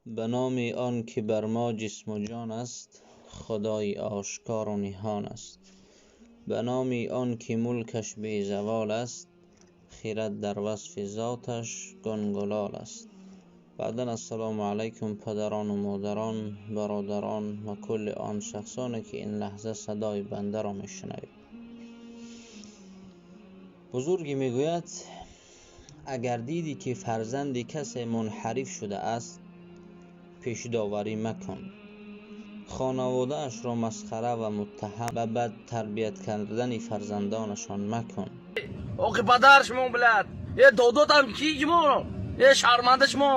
Ба номи он ки бар мо ҷисму ҷон аст, Худои ошкору ниҳон аст. Ба номи он ки мулкаш безавол аст, хирад дар васфи зоташ гунгулол аст. Баъдан ассалому алайкум падарон ва модарон, бародарон ва кулли он шахсоне ки ин лаҳза садои бандаро мешунавед. Бузургӣ мегӯяд: агар дидӣ ки фарзанди касе мунҳариф шудааст, пешдоварӣ макун. Хонаводаашро масхара ва муттаҳам ба бад тарбият кардани фарзандонашон макун. Охи падар шумо, блядь. Э, додотам ки шумо? Э, шарманда шумо.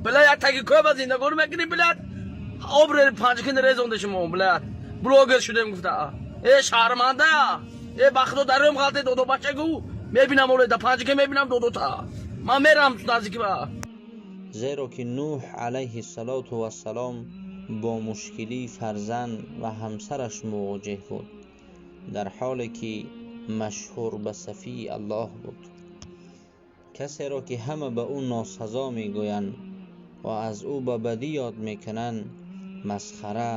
Блядь, як таги кӯба зиндагонӣ мекунӣ, блядь. Об панҷкин резонда шумо, блядь. Блогер шудем гуфта. Э, шарманда. Э, ба худо дарём ғалте додо бачагу. Мебинам оле да панҷкин мебинам додота. Ман мерам наздики ба. Зеро ки Нӯҳ алайҳиссалоту вассалом бо мушкилии фарзанд ва ҳамсараш мувоҷеҳ буд, дар ҳоле ки машҳур ба сафии Аллоҳ буд. Касеро ки ҳама ба ӯ носазо мегӯянд ва аз ӯ ба бадӣ ёд мекунанд, масхара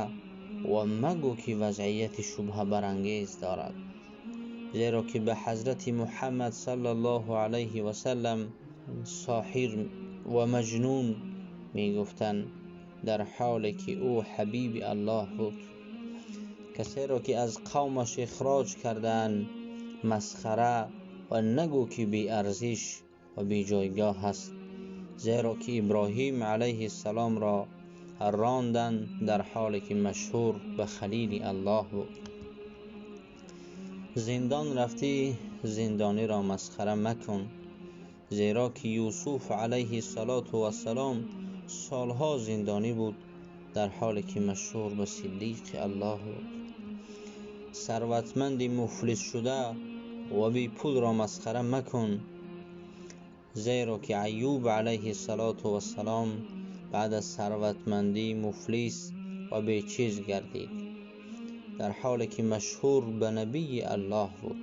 ва магӯ ки вазъияти шубҳабарангез дорад, зеро ки ба ҳазрати Муҳаммад саллаллоҳу алайҳи васаллам соҳир ва маҷнун мегуфтанд, дар ҳоле ки ӯ ҳабиби Аллоҳ буд. Касеро ки аз қавмаш ихроҷ кардаанд, масхара ва нагӯ ки беарзиш ва беҷойгоҳ аст, зеро ки Иброҳим алайҳиссаломро ронданд, дар ҳоле ки машҳур ба халили Аллоҳ буд. Зиндон рафтӣ, зиндониро масхара макун, зеро ки Юсуф алайҳиссалоту вассалом солҳо зиндонӣ буд, дар ҳоле ки машҳур ба сиддиқи Аллоҳ буд. Сарватманди муфлис шуда ва бепулро масхара макун, зеро ки Айюб алайҳиссалоту вассалом баъд аз сарватмандӣ муфлис ва бечиз гардид, дар ҳоле ки машҳур ба набии Аллоҳ буд.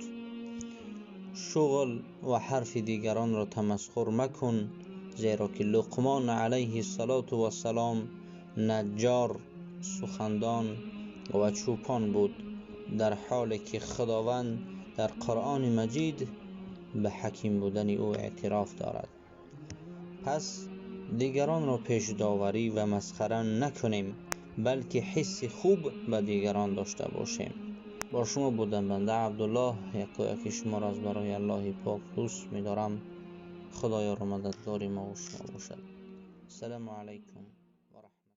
Шуғл ва ҳарфи дигаронро тамасхур макун, зеро ки Луқмон алайҳиссалоту вассалом наҷҷор, сухандон ва чӯпон буд, дар ҳоле ки Худованд дар Қуръони Маҷид ба ҳаким будани ӯ эътироф дорад. Пас дигаронро пешдоварӣ ва масхара накунем, балки ҳисси хуб ба дигарон дошта бошем. Бо шумо будам банда Абдуллоҳ. Якояки шуморо аз барои Аллоҳи пок дӯст медорам. Худоёру мададгори мо ва шумо бошад. Ассалому алайкум.